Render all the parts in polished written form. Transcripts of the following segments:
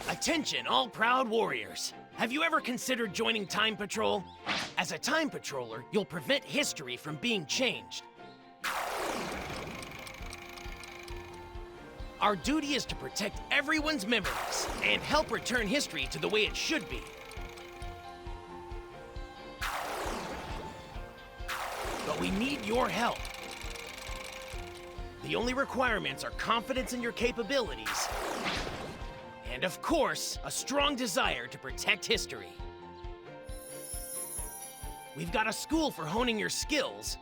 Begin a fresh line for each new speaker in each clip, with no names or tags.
Attention, all proud warriors. Have you ever considered joining Time Patrol? As a Time Patroller, you'll prevent history from being changed. Our duty is to protect everyone's memories and help return history to the way it should be. But we need your help. The only requirements are confidence in your capabilities, and of course, a strong desire to protect history. We've got a school for honing your skills,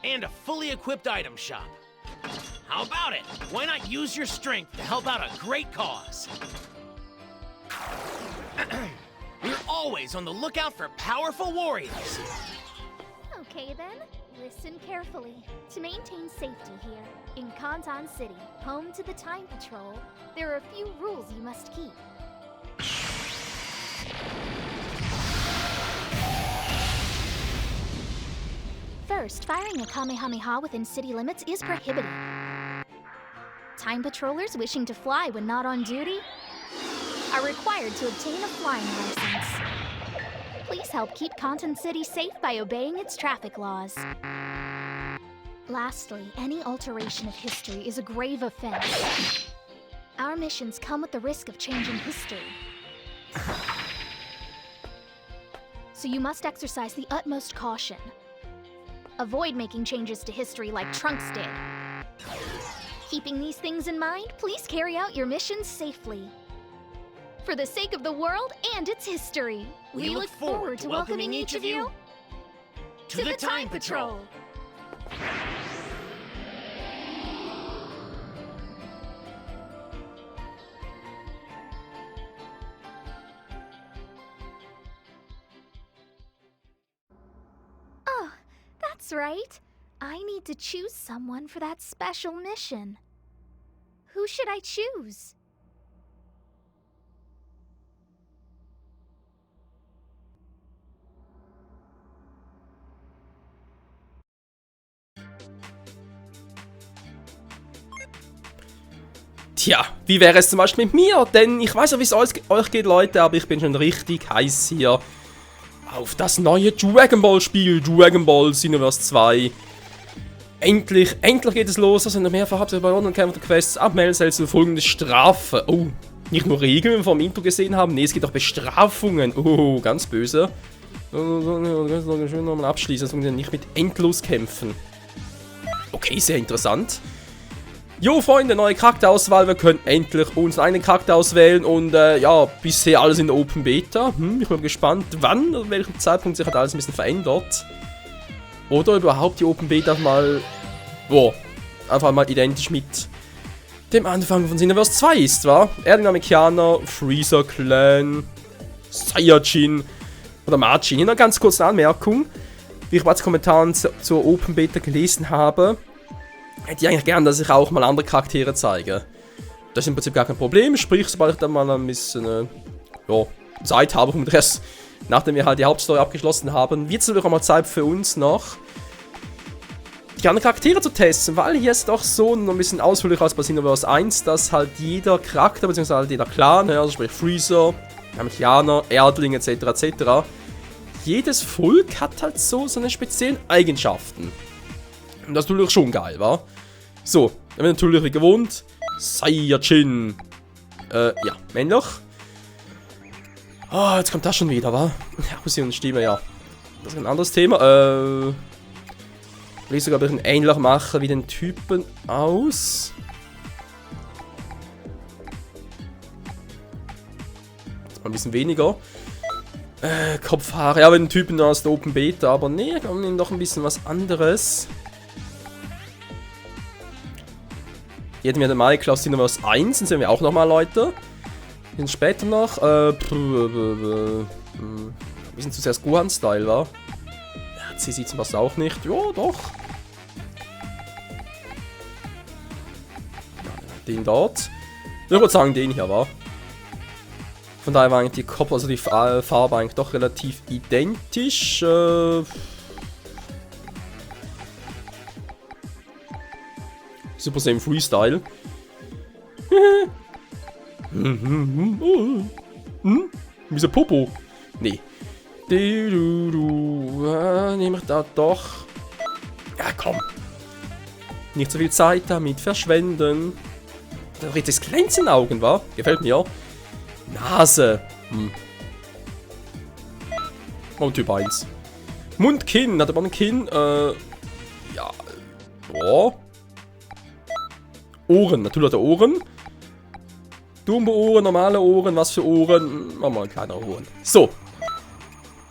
and a fully equipped item shop. How about it? Why not use your strength to help out a great cause? We're always on the lookout for powerful warriors.
Okay then, listen carefully. To maintain safety here, in Kantan City, home to the Time Patrol, there are a few rules you must keep. First, firing a Kamehameha within city limits is prohibited. Time Patrollers wishing to fly when not on duty are required to obtain a flying license. Please help keep Kantan City safe by obeying its traffic laws. Lastly, any alteration of history is a grave offense. Our missions come with the risk of changing history. So you must exercise the utmost caution. Avoid making changes to history like Trunks did. Keeping these things in mind, please carry out your missions safely. For the sake of the world and its history, we look forward to welcoming each of you to the Time Patrol. Oh, that's right. I need to choose someone for that special mission. Who should I choose?
Tja, wie wäre es zum Beispiel mit mir? Denn ich weiß ja, wie es euch geht, Leute, aber ich bin schon richtig heiß hier auf das neue Dragon Ball Spiel, Dragon Ball Xenoverse 2. Endlich geht es los. Also, mehrfach habt ihr bei Online-Kämpfer Quests abmelden, selbst für folgende Strafe. Oh, nicht nur Regeln, wie wir vom Intro gesehen haben. Nee, es gibt auch Bestrafungen. Oh, ganz böse. Schön nochmal abschließen, sonst nicht mit endlos kämpfen. Okay, sehr interessant. Jo, Freunde, neue Charakterauswahl. Wir können endlich uns einen Charakter auswählen. Und ja, bisher alles in der Open Beta. Ich bin gespannt, wann oder welchem Zeitpunkt sich hat alles ein bisschen verändert. Oder überhaupt die Open Beta mal, einfach mal identisch mit dem Anfang von Xenoverse 2 ist, wa? Erdynamikianer, Freezer Clan, Saiyajin oder Majin. Hier eine ganz kurze Anmerkung. Wie ich bei den Kommentaren zur Open Beta gelesen habe, hätte ich eigentlich gern, dass ich auch mal andere Charaktere zeige. Das ist im Prinzip gar kein Problem, sprich, sobald ich dann mal ein bisschen Zeit habe, um das, nachdem wir halt die Hauptstory abgeschlossen haben, wird es natürlich auch mal Zeit für uns noch, die anderen Charaktere zu testen, weil hier ist doch so noch ein bisschen ausführlicher als bei Xenoverse 1, dass halt jeder Charakter, bzw. halt jeder Clan, also sprich Freezer, Namekianer, Erdling etc. etc. Jedes Volk hat halt so seine speziellen Eigenschaften. Und das ist natürlich schon geil, wa? So, dann wird natürlich wie gewohnt Saiyajin. Ja, männlich. Oh, jetzt kommt das schon wieder, wa? Ja, Aussehen und Stimme, ja. Das ist ein anderes Thema. Will ich sogar ein bisschen ähnlich machen wie den Typen aus. Jetzt mal ein bisschen weniger. Kopfhaare, ja, wie den Typen aus der Open Beta, aber nee, wir haben noch ein bisschen was anderes. Hier hätten wir den Michael aus Xenoverse 1, den sehen wir auch nochmal, Leute. Den später noch. Wir sind zu sehr Gohan-Style, wa? Ja, sie sieht es auch nicht. Ja, doch. Ja, den dort. Ich würde sagen, den hier, wa? Von daher war eigentlich die Kopf, also die Farbe eigentlich doch relativ identisch. Super Saiyan Freestyle. Wie so Popo. Nee. Nehme ich da doch. Ja, komm. Nicht so viel Zeit damit verschwenden. Da hat das Glänz in den Augen, wa? Gefällt mir. Nase. Und Typ 1. Mund, Kinn. Hat er mal ein Kinn? Ja. Oh. Ohren. Natürlich hat er Ohren. Dumbo-Ohren, normale Ohren. Was für Ohren? Machen wir mal kleinere Ohren. So.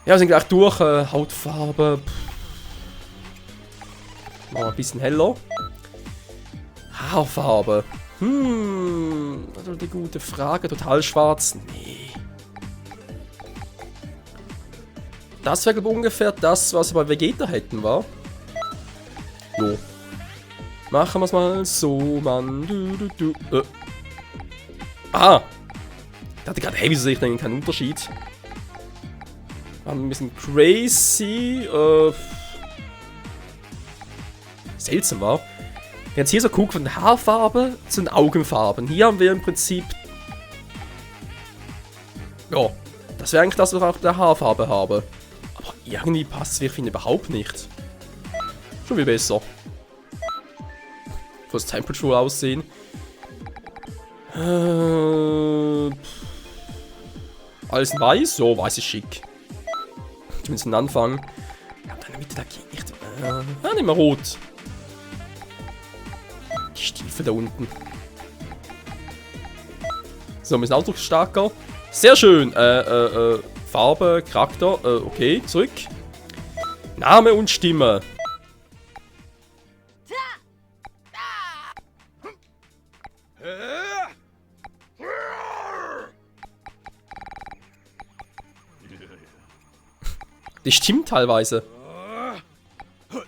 Ja, wir sind gleich durch. Hautfarbe. Machen wir ein bisschen heller. Haarfarbe. Das ist eine gute Frage. Total schwarz? Nee. Das wäre, glaube ich, ungefähr das, was wir bei Vegeta hätten, wa? Jo. Machen wir es mal so, Mann. Ah! Ich dachte gerade, hey, wieso sehe ich denn keinen Unterschied? War ein bisschen crazy. Seltsam, war. Wenn jetzt hier so guckt, von der Haarfarbe zu den Augenfarben. Hier haben wir im Prinzip. Ja, das wäre eigentlich das, was ich auch der Haarfarbe habe. Aber irgendwie passt es, ich finde, überhaupt nicht. Schon viel besser. Für das Temperature aussehen. Alles weiß? So, weiß ist schick. Zumindest den Anfang. Ja, und in der Mitte, da geht nicht. Nehmen wir rot. Die Stiefel da unten. So, wir sind ausdrucksstarker. Sehr schön. Farbe, Charakter. Okay, zurück. Name und Stimme. Die stimmt teilweise.
Here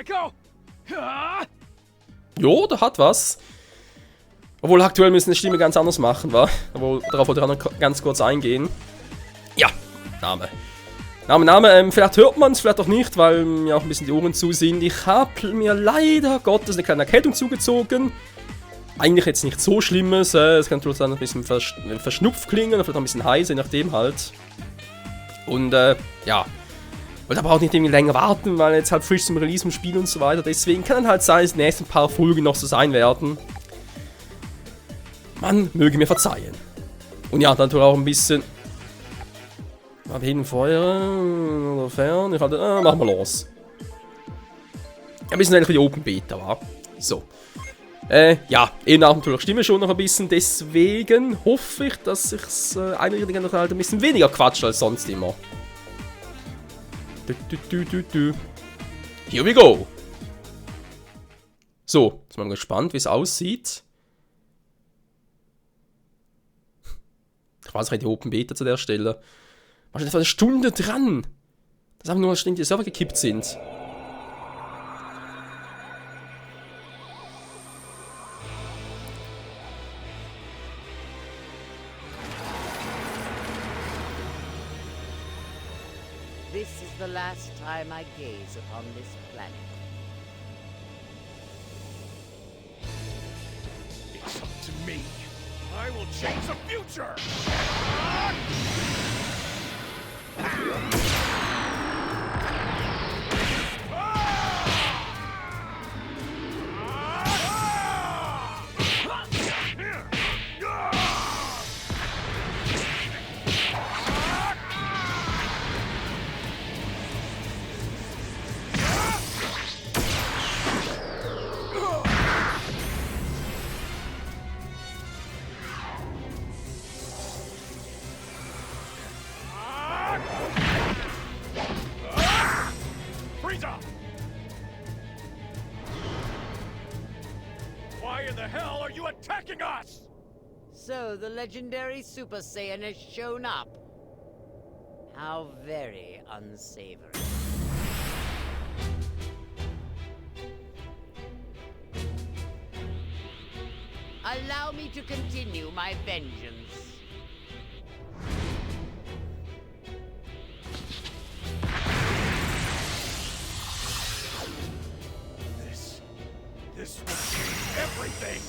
I go.
Jo, der hat was. Obwohl, aktuell müssen die Stimme ganz anders machen, wa? Obwohl, darauf wollte ich auch noch ganz kurz eingehen. Ja, Name. Name. Vielleicht hört man es, vielleicht auch nicht, weil mir auch ein bisschen die Ohren zu sind. Ich habe mir leider Gottes eine kleine Erkältung zugezogen. Eigentlich jetzt nichts so Schlimmes. Es kann trotzdem ein bisschen verschnupft klingen, vielleicht auch ein bisschen heiß, je nachdem halt. Und ja. Wollte aber auch nicht irgendwie länger warten, weil jetzt halt frisch zum Release im Spiel und so weiter. Deswegen kann dann halt sein, dass die nächsten paar Folgen noch so sein werden. Man möge mir verzeihen. Und ja, dann tue ich auch ein bisschen. Ab jeden Feuer oder fern. Ich hatte. Machen wir los. Ein bisschen eigentlich wie die Open Beta war. So. Ja, eben auch natürlich Stimme schon noch ein bisschen. Deswegen hoffe ich, dass ich's einrichten kann, halt ein bisschen weniger quatscht als sonst immer. Here we go! So, jetzt mal gespannt, wie es aussieht. Ich weiß nicht, die Open Beta zu der Stelle. Wahrscheinlich war eine Stunde dran. Das haben nur, dass die Server gekippt sind.
This is the last time I gaze upon this planet.
It's up to me. I will change the future. Why in the hell are you attacking us?
So the legendary Super Saiyan has shown up. How very unsavory. Allow me to continue my vengeance.
something!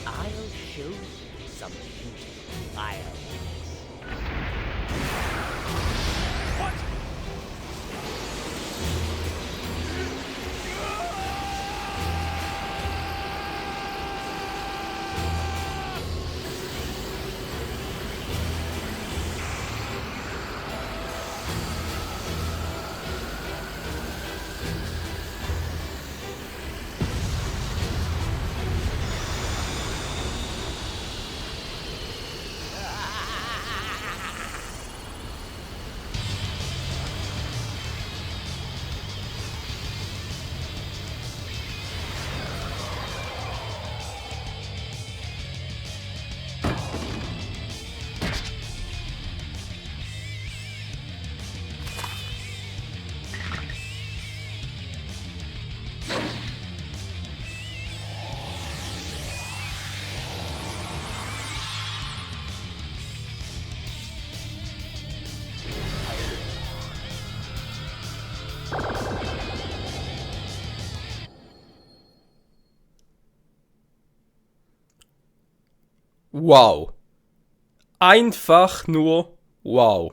I'll show you some beautiful fireworks.
What?
Wow. Einfach nur wow.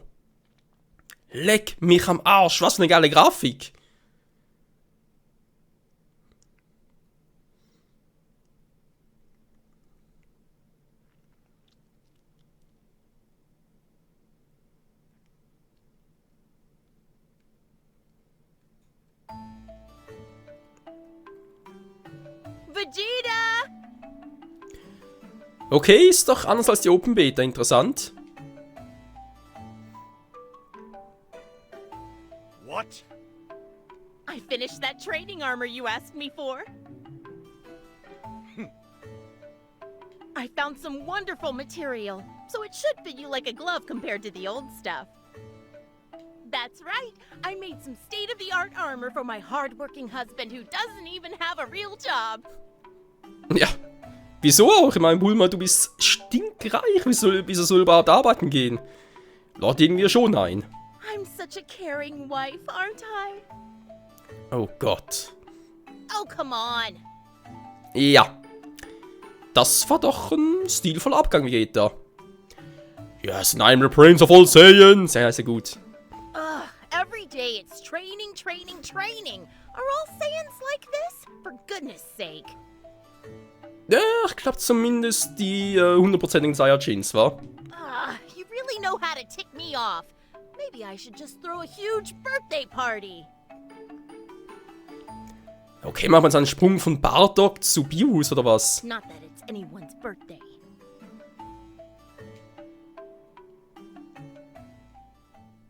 Leck mich am Arsch, was für eine geile Grafik.
Vegeta!
Okay, ist doch anders als die Open Beta, interessant.
What?
I finished that training armor you asked me for. I found some wonderful material, so it should fit you like a glove compared to the old stuff. That's right, I made some state-of-the-art armor for my hard-working husband who doesn't even have a real job.
Ja. Wieso auch? Ich meine, Bulma, du bist stinkreich. Wieso soll überhaupt arbeiten gehen? Laut irgendwie schon ein.
I'm such a caring wife, aren't I?
Oh Gott.
Oh, come on.
Ja. Das war doch ein stilvoller Abgang, Vegeta. Yes, and I'm the Prince of all Saiyans. Sehr, sehr gut.
Ugh, every day it's training, training, training. Are all Saiyans like this? For goodness sake.
Ja, ich glaube zumindest die 100%igen Saiyajins, wa?
You really know how to tick me off. Maybe I should just throw a huge birthday party.
Okay, machen wir jetzt einen Sprung von Bardock zu Beerus, oder was?
Not that it's anyone's birthday.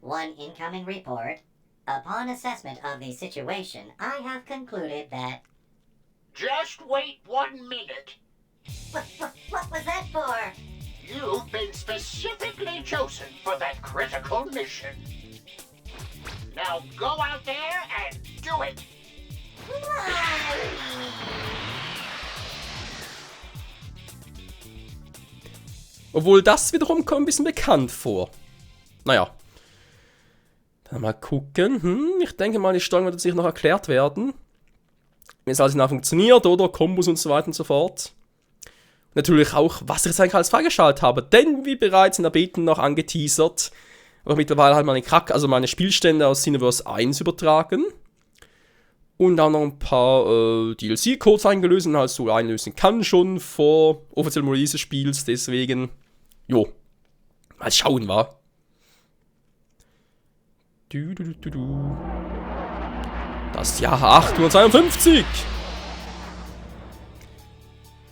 One incoming report. Upon assessment of the situation, I have concluded that...
Just wait 1 minute.
What was that for?
You've been specifically chosen for that critical mission. Now go out there and do it.
Obwohl das wiederum kommt ein bisschen bekannt vor. Naja. Dann mal gucken. Ich denke mal, die Steuerung wird sicher noch erklärt werden. Wie es alles genau funktioniert, oder? Kombos und so weiter und so fort. Und natürlich auch, was ich jetzt eigentlich alles freigeschaltet habe. Denn, wie bereits in der Beta noch angeteasert, habe ich mittlerweile halt meine Spielstände aus Cineverse 1 übertragen. Und auch noch ein paar DLC-Codes eingelöst und halt so einlösen kann schon vor offiziellem Release des Spiels. Deswegen, jo, mal schauen, wa? Das Jahr 852.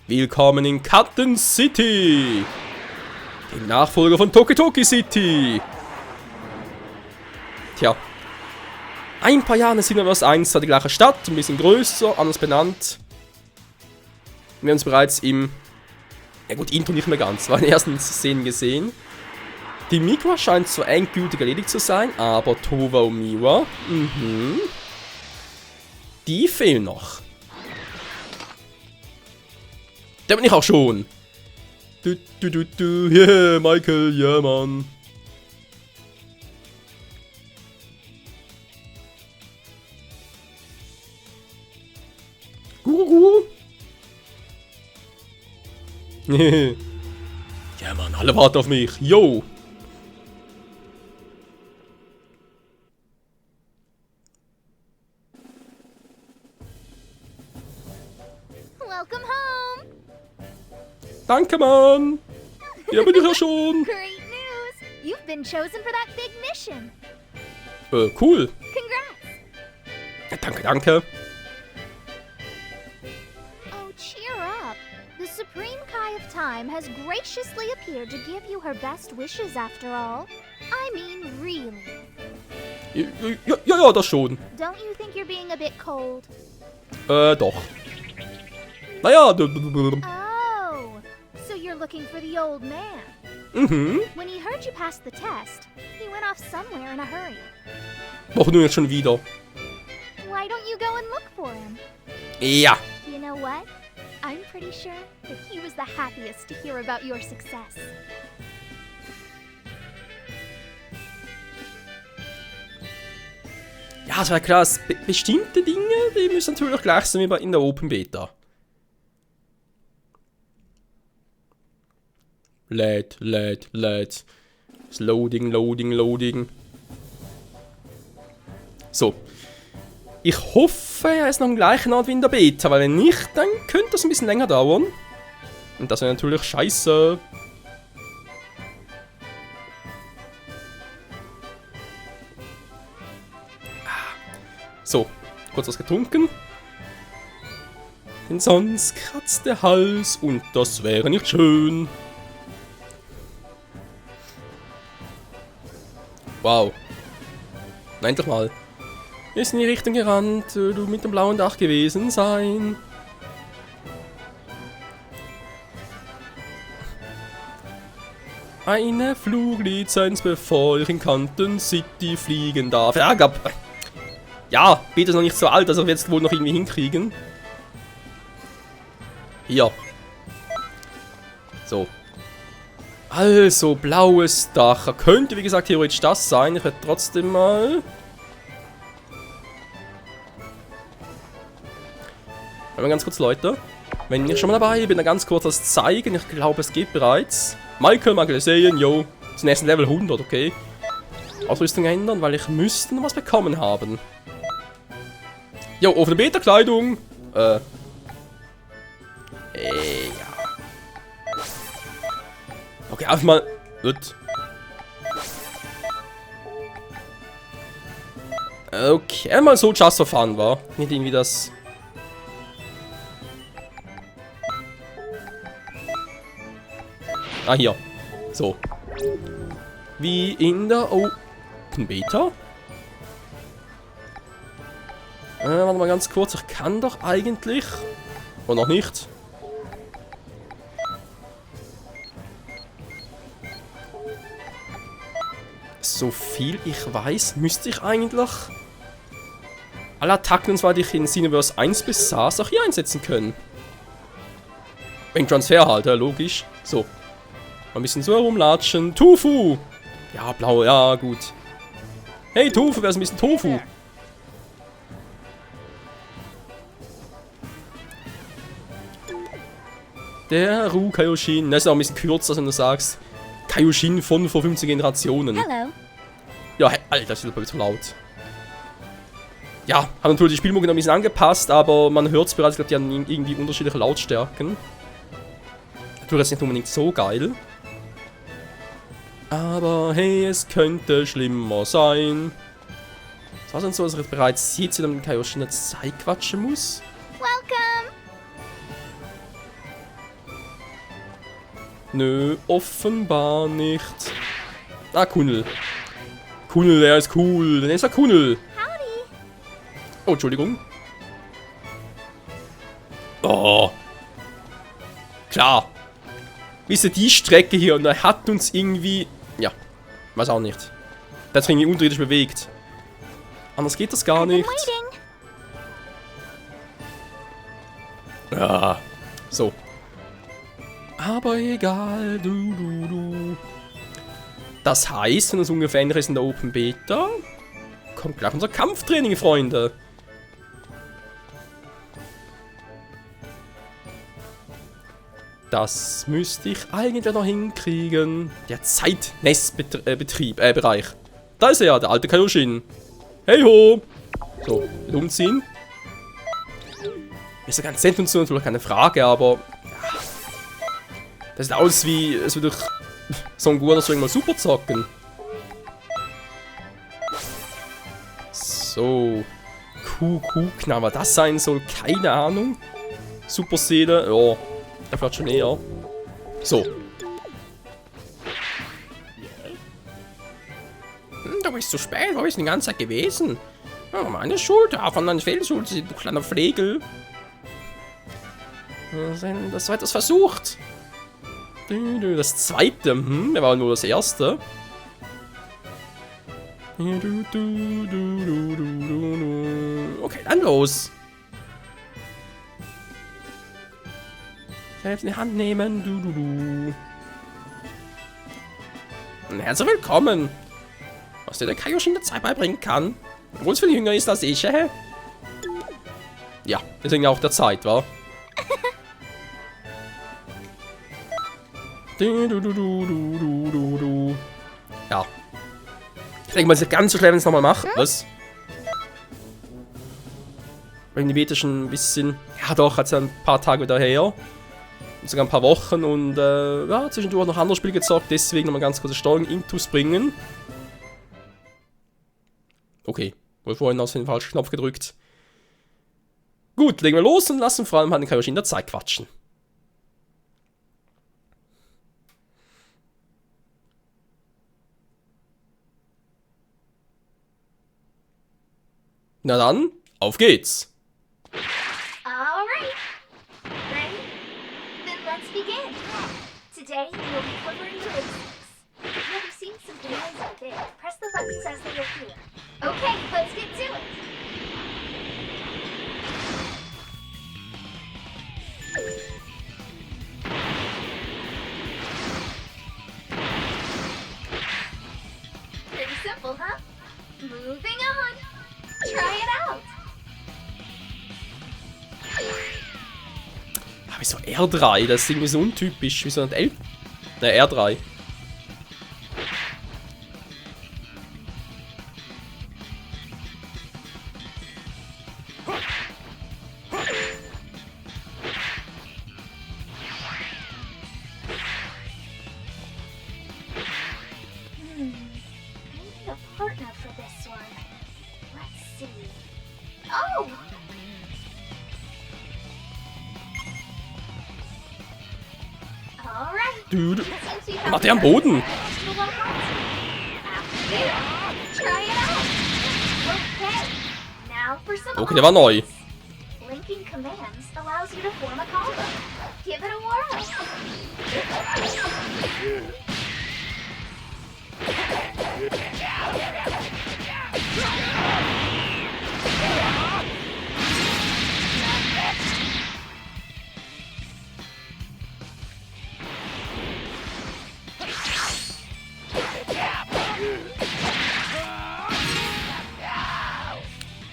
Willkommen in Cotton City, dem Nachfolger von Toki City. Tja. Ein paar Jahre in Cineverse 1 war die gleiche Stadt, ein bisschen größer, anders benannt. Wir haben uns bereits im... Ja gut, Intro nicht mehr ganz, war in den ersten Szenen gesehen. Die Mikwa scheint zwar endgültig erledigt zu sein, aber Tova und Miwa, die fehlen noch. Der bin ich auch schon. Yeah, Michael, yeah, Mann. Guru. Ja, Mann, alle warten auf mich. Yo.
Welcome home!
Danke, Mann. Ja, bin ich ja schon.
Great news! You've been chosen for that big mission.
Cool.
Congrats!
Ja, danke, danke.
Oh, cheer up. The Supreme Kai of Time has graciously appeared to give you her best wishes after all. I mean, really.
Ja, das schon.
Don't you think you're being a bit cold?
Doch. Naja,
Oh, so you're looking for the old man.
mhm.
When he heard you passed the test, he went off somewhere in a hurry.
Doch nun jetzt schon wieder.
Why don't you go and look for him?
Ja.
You know what? I'm pretty sure that he was the happiest to hear about your success.
Ja, es wäre klar, dass bestimmte Dinge, die müssen natürlich gleich sein wie in der Open Beta. Lädt. Das Loading. So. Ich hoffe, er ist noch am gleichen Ort wie in der Beta, weil wenn nicht, dann könnte das ein bisschen länger dauern. Und das wäre natürlich scheiße. So, kurz was getrunken. Denn sonst kratzt der Hals und das wäre nicht schön. Wow. Na, endlich mal. Ist in die Richtung gerannt, du mit dem blauen Dach gewesen sein. Eine Fluglizenz, bevor ich in Canton City fliegen darf. Ja, Peter ist noch nicht so alt, also wird es wohl noch irgendwie hinkriegen. Hier. So. Also, blaues Dach. Könnte, wie gesagt, theoretisch das sein. Ich werde trotzdem mal... Mal ganz kurz, Leute. Wenn ich schon mal dabei bin, dann ganz kurz das zeigen. Ich glaube, es geht bereits. Michael, mal sehen, yo. Zum nächsten Level 100, okay. Ausrüstung ändern, weil ich müsste noch was bekommen haben. Jo, offene Beta-Kleidung. Ja. Okay, einfach mal. Gut. Okay, mal so just for fun, war. Nicht irgendwie das. Ah, hier. So. Wie in der Open Beta. Warte mal ganz kurz. Ich kann doch eigentlich. Oder noch nicht. So viel ich weiß, müsste ich eigentlich alle Attacken, und zwar die ich in Xenoverse 1 besaß, auch hier einsetzen können. Wegen Transfer halt, ja, logisch. So. Mal ein bisschen so herumlatschen. Tofu! Ja, blau, ja, gut. Hey, Tofu, wer ist ein bisschen Tofu? Der Ru Kaioshin. Das ist auch ein bisschen kürzer, wenn du sagst. Kaioshin von vor 15 Generationen.
Hello.
Ja, Alter, das ist aber zu laut. Ja, haben natürlich die Spielmucke noch ein bisschen angepasst, aber man hört es bereits, ich glaube, die haben irgendwie unterschiedliche Lautstärken. Natürlich ist nicht unbedingt so geil. Aber hey, es könnte schlimmer sein. Was war denn so, dass ich jetzt bereits jetzt wieder mit Kaioshin eine Zeit quatschen muss?
Welcome.
Nö, offenbar nicht. Ah, Kunnel. Kunnel, er ist cool. Der ist ja Kunnel.
Howdy.
Oh, Entschuldigung. Oh. Klar. Wisst ihr, die Strecke hier, und er hat uns irgendwie... Ja, weiß auch nicht. Der hat sich irgendwie unterirdisch bewegt. Anders geht das gar
I've been
nicht.
waiting.
Ja, so. Aber egal, du. Das heißt, wenn es ungefähr ähnlich ist in der Open Beta, kommt gleich unser Kampftraining, Freunde. Das müsste ich eigentlich noch hinkriegen. Der Zeitmessbereich. Da ist er ja, der alte Kaioshin. Hey ho! So, mit umziehen. Ist ja ganz nett und so, natürlich keine Frage, aber... Ja, das sieht aus wie... Es würde ich so ein guter Swing mal super zocken. So. QQ-Knall, was das sein soll, keine Ahnung. Superseele, ja. Der fährt schon eher. So. Du bist zu spät, wo bist du die ganze Zeit gewesen? Oh, meine Schuld, von deiner Fehlschuld, du kleiner Flegel. Das war etwas versucht. Das zweite, der war nur das erste. Okay, dann los. Selbst in die Hand nehmen. Herzlich willkommen. Was dir der Kaioshin der Zeit beibringen kann. Obwohl es viel jünger ist als ich, hä? Ja, deswegen auch der Zeit, wa? Ja. Ich denke mal, es ist ganz so schwer, wenn ich es nochmal mache. Was? Weil die Beta schon ein bisschen... Ja doch, hat es ja ein paar Tage wieder her. Sogar ein paar Wochen und ja, zwischendurch noch andere Spiele gezockt, deswegen nochmal ganz kurze Steuerung Intus bringen. Okay, wohl vorhin aus den falschen Knopf gedrückt. Gut, legen wir los und lassen vor allem den Kaioshin der Zeit quatschen. Na dann, auf geht's!
Alright. Ready? Then let's begin. Today, you'll be covering the basics. You'll be seeing some commands out there. Press the buttons as they appear. Okay, let's get to it. Pretty simple, huh? Moving on. Try it out.
Aber wieso R3? Das ist irgendwie so untypisch. Wieso nicht L? Ne, R3.
I need a partner for this one. Let's see. Oh! Alright.
Dude.
Since we have
Macht der am Boden?
After there. Try it out. Okay. Now for some
Okay, der war neu.
offense. Linking commands allows you to form a combo. Give it a whirl.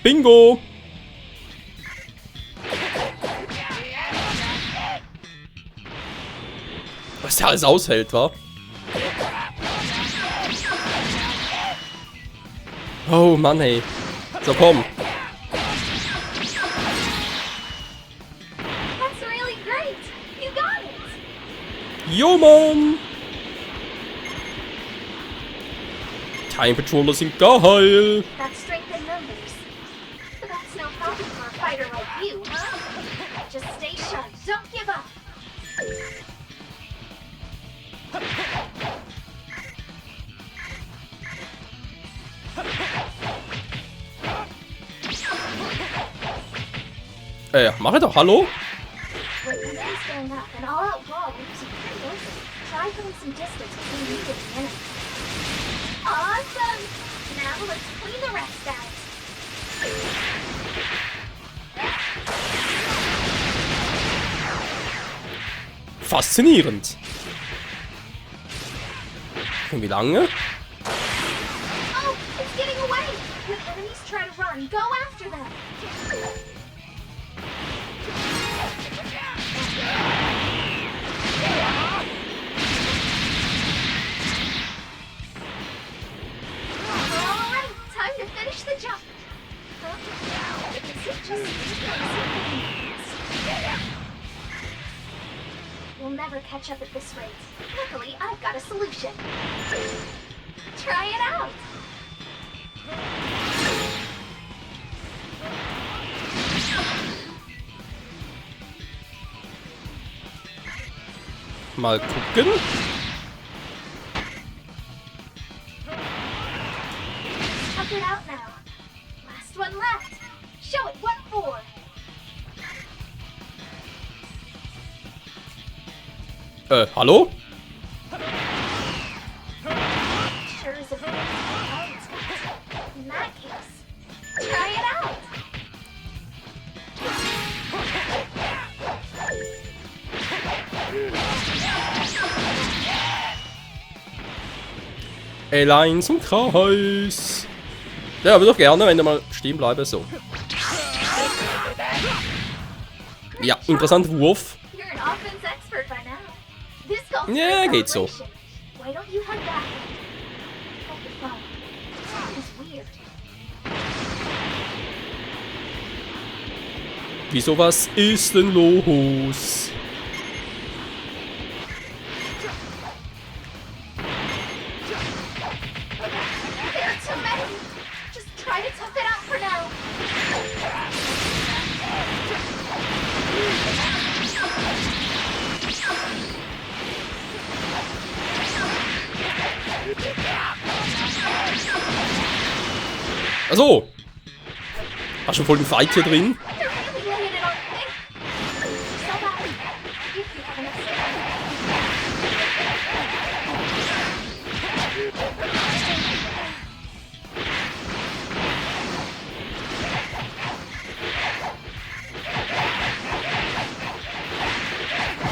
Bingo! Was der alles aushält, wa? Oh Mann, ey. So, komm.
That's really great. You got it.
Jo, Mann! Time Patroller sind geil!
That's strength in numbers. But that's no problem for a fighter like you, huh? Just stay sharp. Don't give up.
Mach ich doch, hallo?
When commands stand up, an all-out brawl leaves you pretty open. Try putting some distance between you and the enemy. Awesome! Now let's clean the rest out.
Faszinierend. Und wie lange?
Oh, it's getting away! When enemies try to run, go after them! never catch up at this rate. Luckily, I've got a solution. Try it out.
Mal gucken.
Tough it out now. Last one left. Show it what for.
Hallo?
Sure is a bit in that case, try it out.
Allein zum Kreis. Ja, würde doch gerne, wenn du mal stehen bleiben so. Ja, interessanter Wurf.
You're an offense expert by now. This calls for
Ja, geht so.
celebration. Why don't you hug back? Hold the phone. It's weird.
Wieso, was ist denn los?
There are too many. Just try to tough it out for now.
Achso. Hast du voll den Fight hier drin?
They're really laying it on thick. So bad. If you have enough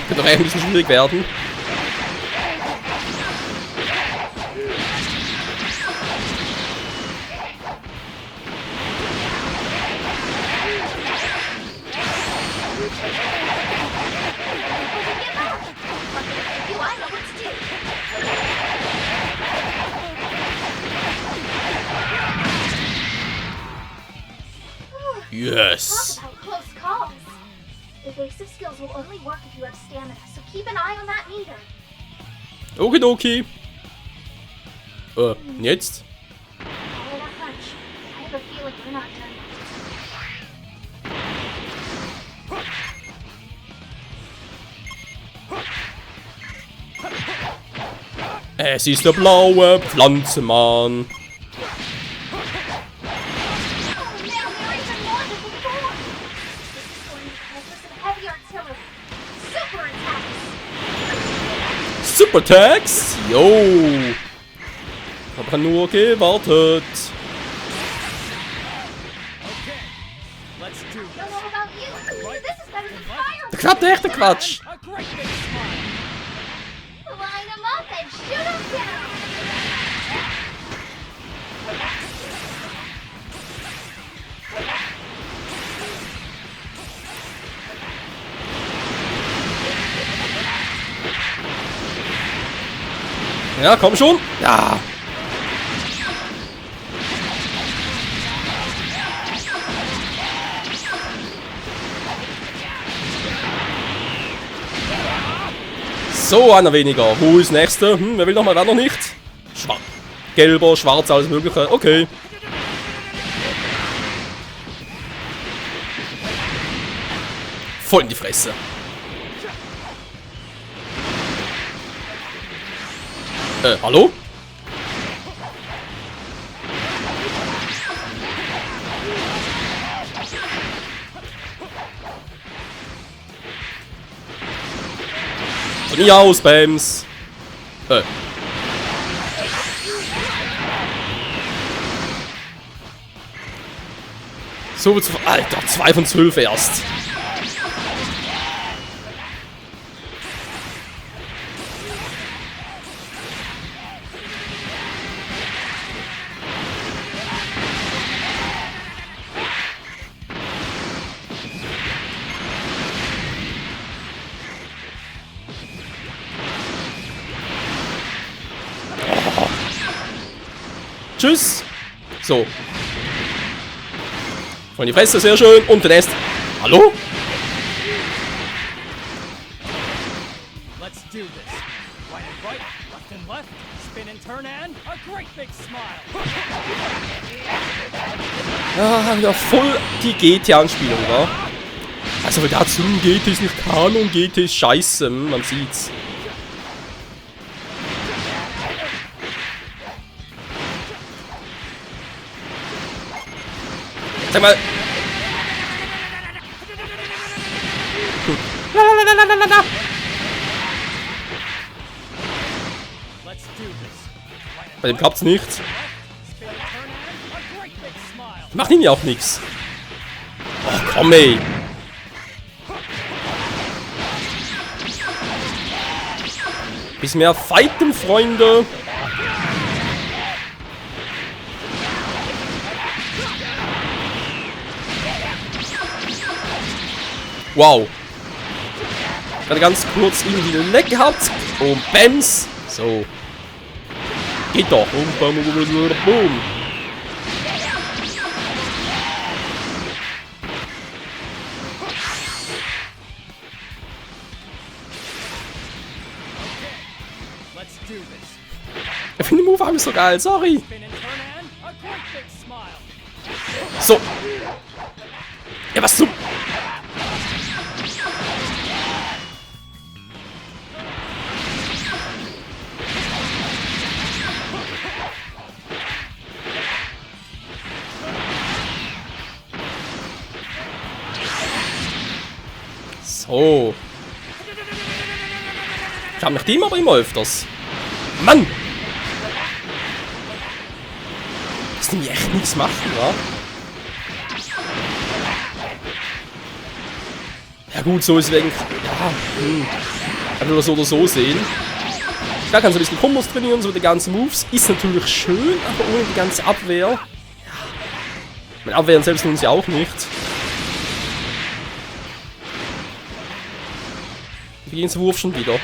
Könnte doch eigentlich ein bisschen schwierig werden.
you, I know what to do.
Yes.
Talk about close calls. Evasive skills will only work if you have stamina, so keep an eye on that meter.
Okidoki. Jetzt?
Follow that punch. I have a feeling we're not done yet.
Es ist der blaue Pflanzenmann.
Oh man, there are even more than before. This is going to help us in heavy artillery. Super attacks.
Super Attacks. Yo. Hab nur gewartet.
Let's do
I don't know about you, but this is better than fire.
Der klappt echt, der Quatsch.
a great big smile.
Line them up and shoot them down.
Ja, komm schon. Ja. So, einer weniger. Wo ist der nächste? Wer will noch mal? Wer noch nicht? Schwarz. Gelber, schwarz, alles mögliche. Okay. Voll in die Fresse. Hallo? Von hier aus, Bams. So, Alter, 2 von 12 erst. Tschüss. So. Von die Fresse, sehr schön. Und der Rest. Hallo?
Let's do this. Right and right, left and left, spin and turn and a great big smile.
Ah, ja, voll die GT-Anspielung, wa? Also, wer dazu GT ist nicht Kanon, GT ist scheiße, man sieht's. Sag mal. Lalalala.
Let's do this.
Bei dem klappt's nicht. Macht ihm ja auch nix. Oh, komm ey. Bisschen mehr fighten, Freunde. Wow. Gerade ganz kurz irgendwie Leck gehabt. Und Bams. So. Geht doch. Boom.
Let's do this.
Ich finde den Move einfach so geil, sorry.
Spin and turn and a great big smile.
So. Ja, was zum... So. Ich hab mich dem aber immer öfters. Mann! Das kann ich echt nichts machen, wa? Ja gut, so ist es eigentlich. Ja, kann man das so oder so sehen. Da kannst du ein bisschen Kombos trainieren, so die ganzen Moves. Ist natürlich schön, aber ohne die ganze Abwehr. Ja. Mein Abwehren selbst tun sie auch nicht. Wie gehen sie Wurf schon wieder?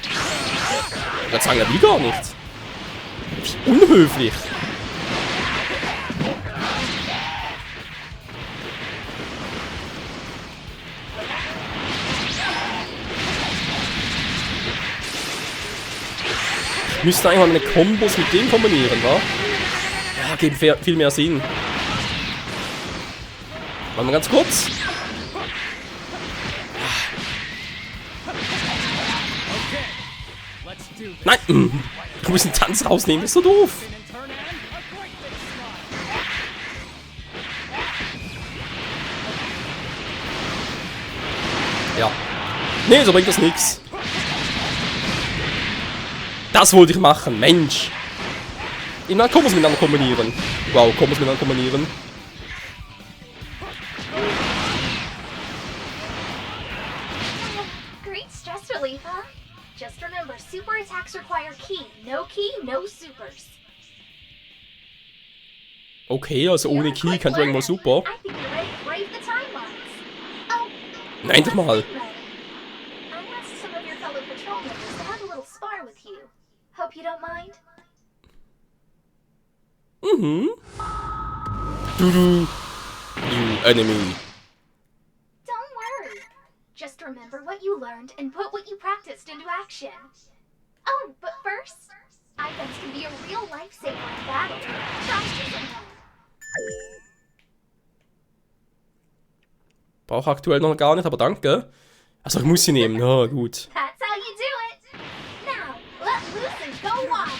Ich würde sagen, er will gar nicht. Wie unhöflich. Ich müsste eigentlich mal meine Kombos mit dem kombinieren, wa? Ja, gibt viel mehr Sinn. Machen wir ganz kurz. Nein! Ich muss den Tanz rausnehmen, das ist so doof. Ja. Nee, so bringt das nichts. Das wollte ich machen, Mensch. Immer Kombos miteinander kombinieren. Wow, Kombos miteinander kombinieren.
Great stress relief, huh? Just remember, super attacks require key, no supers.
Okay, also ohne Key kann Dragon Ball Super.
I think you're ready to brave the timelines. Oh,
Nein, doch mal.
I asked some of your fellow patrol members to have a little spar with you. Hope you don't mind.
Mhm. Du. You enemy.
Don't worry. Just remember what you learned and put what you practiced into action. Oh, but first, items can be a real lifesaver in battle. Try using them.
Brauche aktuell noch gar nicht, aber danke. Also ich muss sie nehmen, na gut.
That's how you do it. Now, let loose and go wild.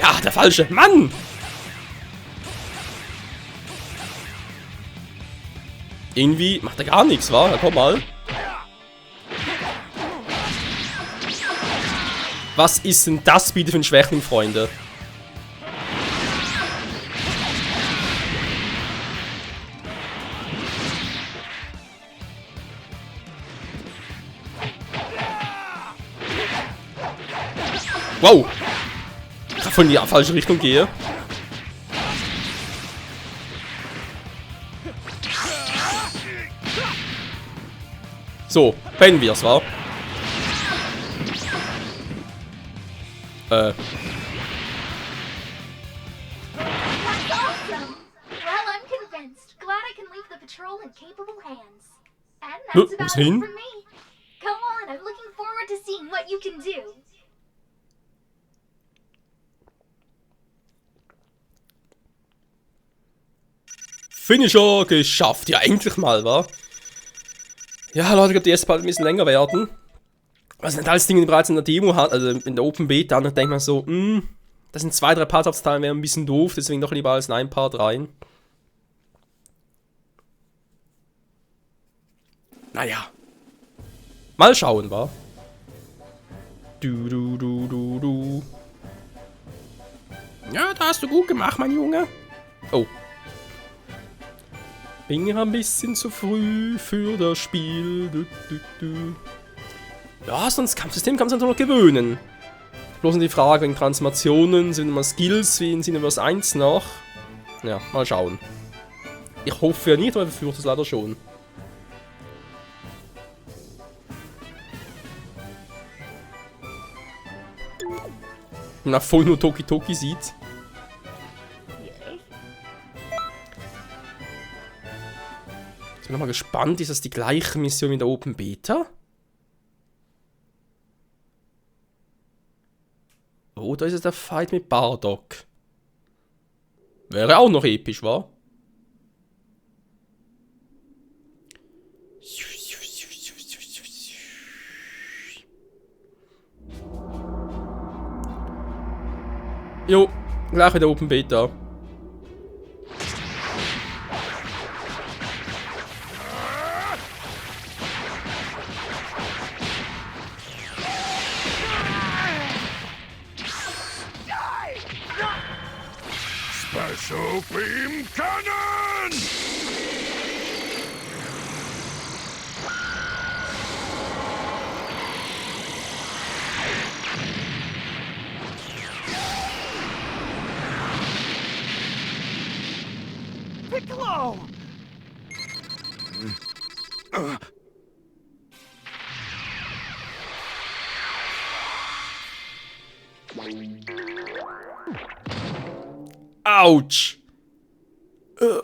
Ja, der falsche. Mann! Irgendwie macht er gar nichts, wa? Ja, komm mal. Was ist denn das bitte für ein Schwächling, Freunde? Wow! Ich kann voll in die falsche Richtung gehen. So, beenden wir's, wa?
That's awesome! Well, I'm convinced. Glad I can leave the patrol in capable hands. And that's about it
hin?
for me. Come on, I'm looking forward to seeing what you can do.
Finisher geschafft. Ja, endlich mal, wa? Ja, Leute, ich glaube, die erste Part ein bisschen länger werden. Was nicht alles Dinge bereits in der Demo hat, also in der Open Beta, und dann denkt man so, das sind 2-3 Parts aufzuteilen, wäre ein bisschen doof, deswegen doch lieber alles in einen Part rein. Naja. Mal schauen, wa? Du. Ja, da hast du gut gemacht, mein Junge. Oh. Bin ja ein bisschen zu früh für das Spiel. Ja, sonst Kampfsystem kann man sich noch gewöhnen. Bloß noch die Frage wegen Transformationen, sind immer Skills wie in Xenoverse 1 noch. Ja, mal schauen. Ich hoffe ja nicht, aber ich befürchte es leider schon. Wenn man voll nur Toki Toki sieht. Ich bin nochmal gespannt, ist das die gleiche Mission wie in der Open Beta? Oh, da ist es der Fight mit Bardock. Wäre auch noch episch, wa? Jo, gleich wieder Open Beta.
Special Beam Cannon!
Piccolo!
Autsch!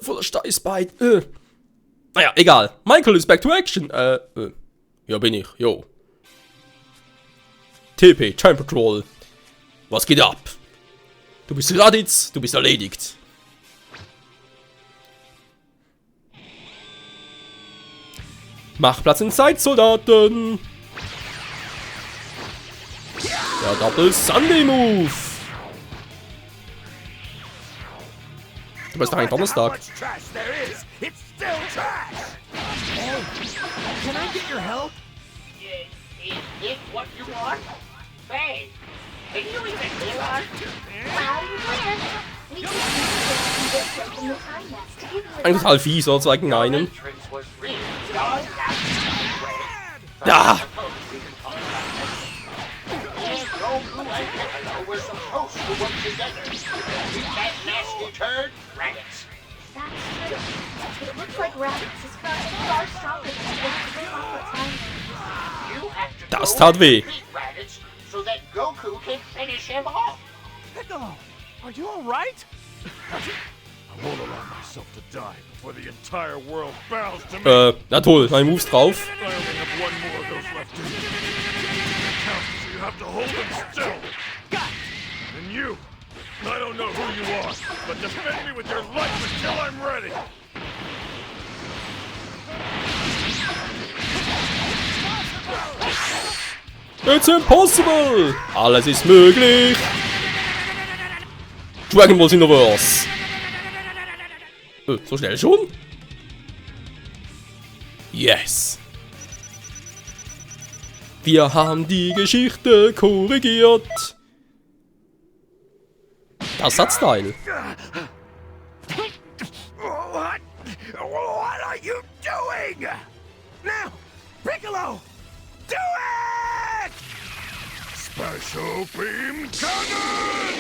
Voller Steißbeit. Naja, egal. Michael is back to action. Ja bin ich, jo. TP, Time Patrol. Was geht ab? Du bist Raditz, du bist erledigt. Mach Platz in Zeitsoldaten. Der Double Sunday Move. Du bist doch ein Donnerstag.
Can I get your help? Is this what you want? Hey, can you even hear us?
Wow, you win! We can use this from the time nest to give you
Ein total fies, oder? Zwei gegen einen. Ja!
We're supposed to work together. That nasty turd, rabbits.
That's true. But it looks like Raditz is currently far stronger than he was to stop what time.
You have to
Das
go
tat
and
weh.
defeat Raditz so that Goku can finish him off.
Piccolo, are you alright?
I won't allow myself to die before the entire world bows to me.
Na toll, meine Moves drauf.
I only have one more of those left in me. It counts, so you have to hold them still. And you, I don't know who you are, but defend me with your life until I'm ready.
It's impossible! Alles ist möglich! Dragon Ball Xenoverse! So schnell schon? Yes! Wir haben die Geschichte korrigiert! Das hat Style!
What? What are you doing? Now, Piccolo, do it!
Special Beam Cannon!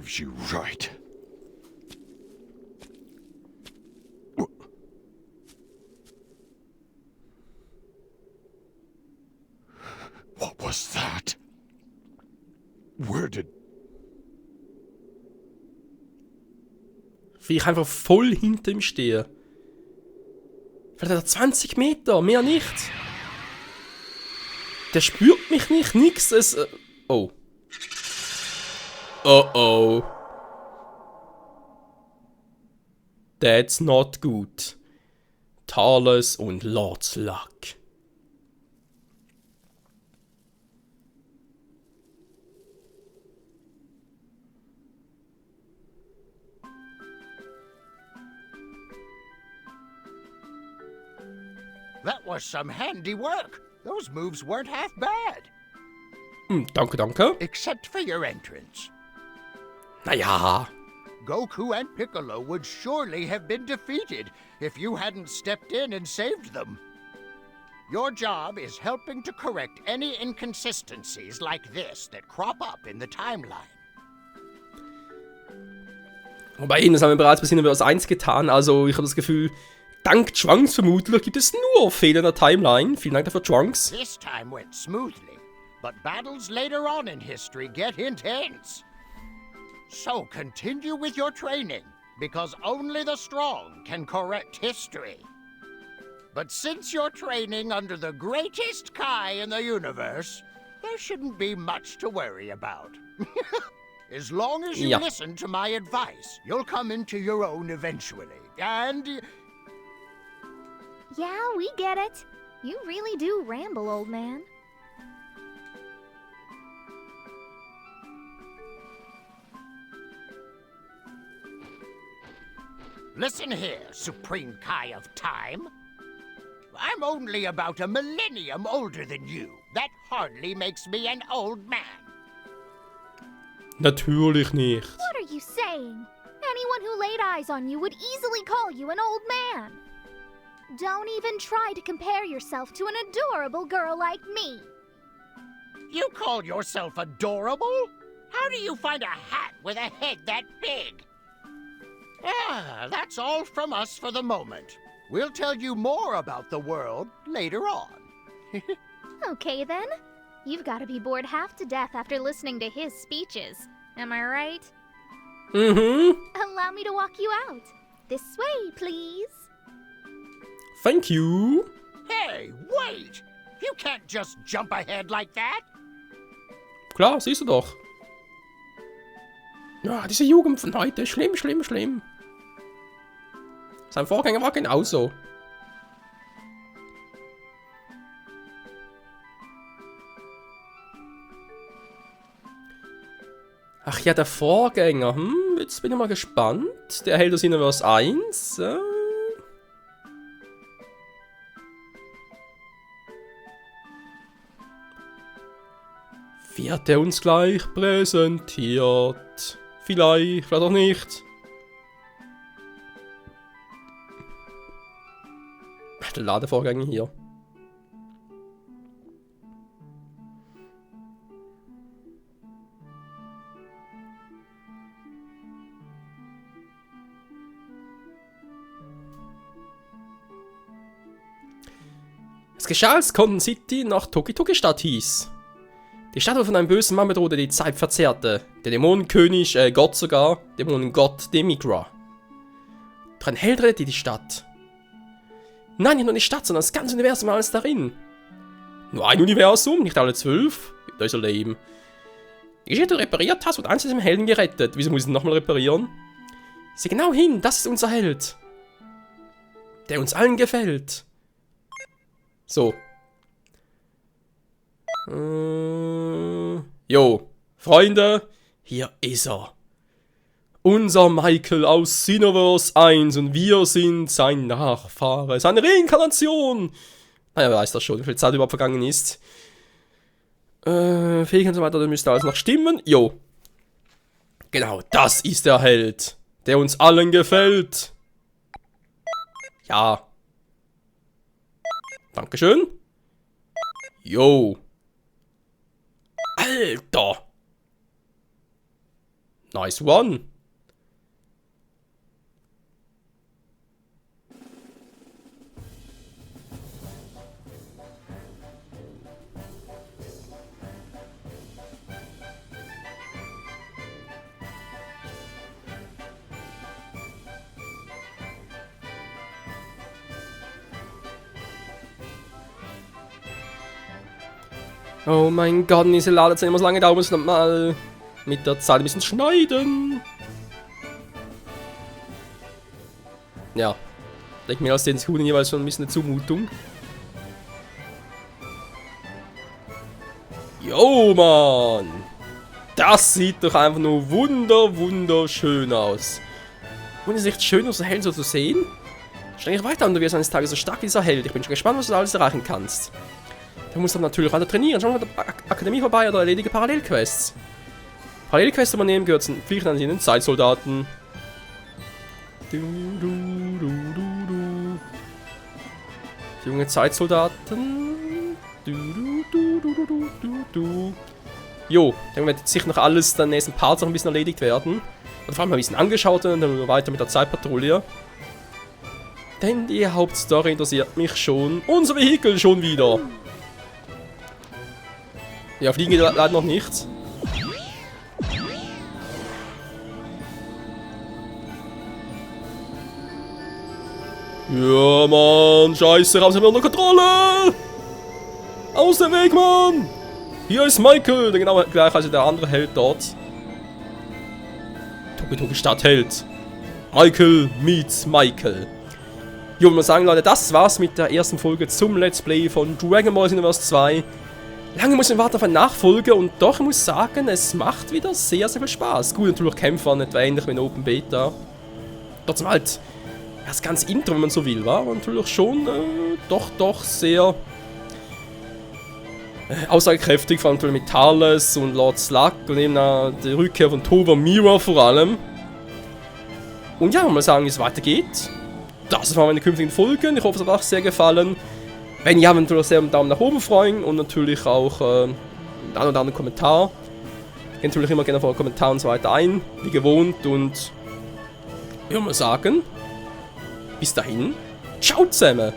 Serves you right. What was that? Where did...
Wie ich einfach voll hinter ihm stehe. Vielleicht hat er 20 Meter, mehr nicht. Der spürt mich nicht, nix. Oh. Oh oh. That's not good. Thales und Lord's Luck.
That was some handy work. Those moves weren't half bad.
Danke, danke.
Except for your entrance.
Naja.
Goku and Piccolo would surely have been defeated if you hadn't stepped in and saved them. Your job is helping to correct any inconsistencies like this that crop up in the timeline.
Wobei, das haben wir bereits bei Xenoverse 1 getan, also ich habe das Gefühl, dank Trunks vermutlich gibt es nur Fehler in der Timeline. Vielen Dank dafür, Trunks.
This time went smoothly, but battles later on in history get intense. So continue with your training, because only the strong can correct history. But since you're training under the greatest Kai in the universe, there shouldn't be much to worry about. As long as you listen to my advice, you'll come into your own eventually, and...
Yeah, we get it. You really do ramble, old man.
Listen here, Supreme Kai of Time. I'm only about a millennium older than you. That hardly makes me an old man.
Natürlich nicht.
What are you saying? Anyone who laid eyes on you would easily call you an old man. Don't even try to compare yourself to an adorable girl like me.
You call yourself adorable? How do you find a hat with a head that big? Ah, that's all from us for the moment. We'll tell you more about the world later on.
Okay then. You've got to be bored half to death after listening to his speeches. Am I right? Allow me to walk you out. This way, please.
Thank you.
Hey, wait! You can't just jump ahead like that.
Klar, siehst du doch. Ja, diese Jugend von heute. Schlimm, schlimm, schlimm. Sein Vorgänger war genauso. Ach ja, der Vorgänger. Jetzt bin ich mal gespannt. Der hält das Xenoverse 1. Wird er uns gleich präsentiert? Vielleicht auch nicht. Der Ladevorgänge hier. Es geschah, als Conton City nach Toki-Toki-Stadt hieß. Die Stadt wurde von einem bösen Mann bedroht, der die Zeit verzerrte. Der Dämonenkönig, Gott sogar, Dämonengott Demigra. Doch ein Held rettete die Stadt. Nein, nicht nur die Stadt, sondern das ganze Universum war alles darin. Nur ein Universum, nicht alle 12. Das ist ja lame. Die Geschichte, die du repariert hast, wird eins diesem Helden gerettet. Wieso muss ich ihn nochmal reparieren? Sieh genau hin, das ist unser Held. Der uns allen gefällt. So. Jo, Freunde, hier ist er. Unser Michael aus Xenoverse 1 und wir sind sein Nachfahre, seine Reinkarnation. Naja, wer weiß das schon, wie viel Zeit überhaupt vergangen ist. Fähig und so weiter, das müsste alles noch stimmen. Jo. Genau, das ist der Held, der uns allen gefällt. Ja. Dankeschön. Jo. Alter. Nice one. Oh mein Gott, diese Ladezeit immer so lange dauern, muss mal mit der Zeit ein bisschen schneiden. Ja, denke mir aus den Sekunden jeweils schon ein bisschen eine Zumutung. Jo, Mann! Das sieht doch einfach nur wunderschön aus. Und es ist echt schön, so Held so zu sehen. Streng dich weiter an, du wirst eines Tages so stark wie dieser Held. Ich bin schon gespannt, was du alles erreichen kannst. Du musst dann natürlich weiter trainieren. Schau mal an der Akademie vorbei oder erledige Parallelquests. Parallelquests übernehmen gehört zum Pflicht an den Zeitsoldaten. Junge Zeitsoldaten. Jo, dann wird sicher noch alles in den nächsten Parts noch ein bisschen erledigt werden. Und vor allem ein bisschen angeschaut und dann weiter mit der Zeitpatrouille. Denn die Hauptstory interessiert mich schon. Unser Vehikel schon wieder. Ja, fliegen geht leider noch nicht. Ja, Mann. Scheiße, haben sie unter Kontrolle. Aus dem Weg, Mann. Hier ist Michael, der genau gleich als der andere Held dort. Toki Stadtheld. Michael meets Michael. Jo, ich muss sagen, Leute, das war's mit der ersten Folge zum Let's Play von Dragon Ball Xenoverse 2. Lange muss ich warten auf eine Nachfolge und doch, ich muss sagen, es macht wieder sehr viel Spaß. Gut, natürlich Kämpfe nicht ähnlich wie in Open Beta. Trotzdem halt, das ganze Intro, wenn man so will, war natürlich schon doch sehr aussagekräftig, vor allem mit Thales und Lord Slug und eben die Rückkehr von Tova Mira vor allem. Und ja, mal sagen, wie es weitergeht. Das waren meine künftigen Folgen. Ich hoffe, es hat euch sehr gefallen. Wenn ja, würde ich sehr einen Daumen nach oben freuen und natürlich auch einen oder anderen Kommentar. Ich gehe natürlich immer gerne vor Kommentaren und so weiter ein, wie gewohnt. Und ich würde mal sagen, bis dahin, ciao zusammen!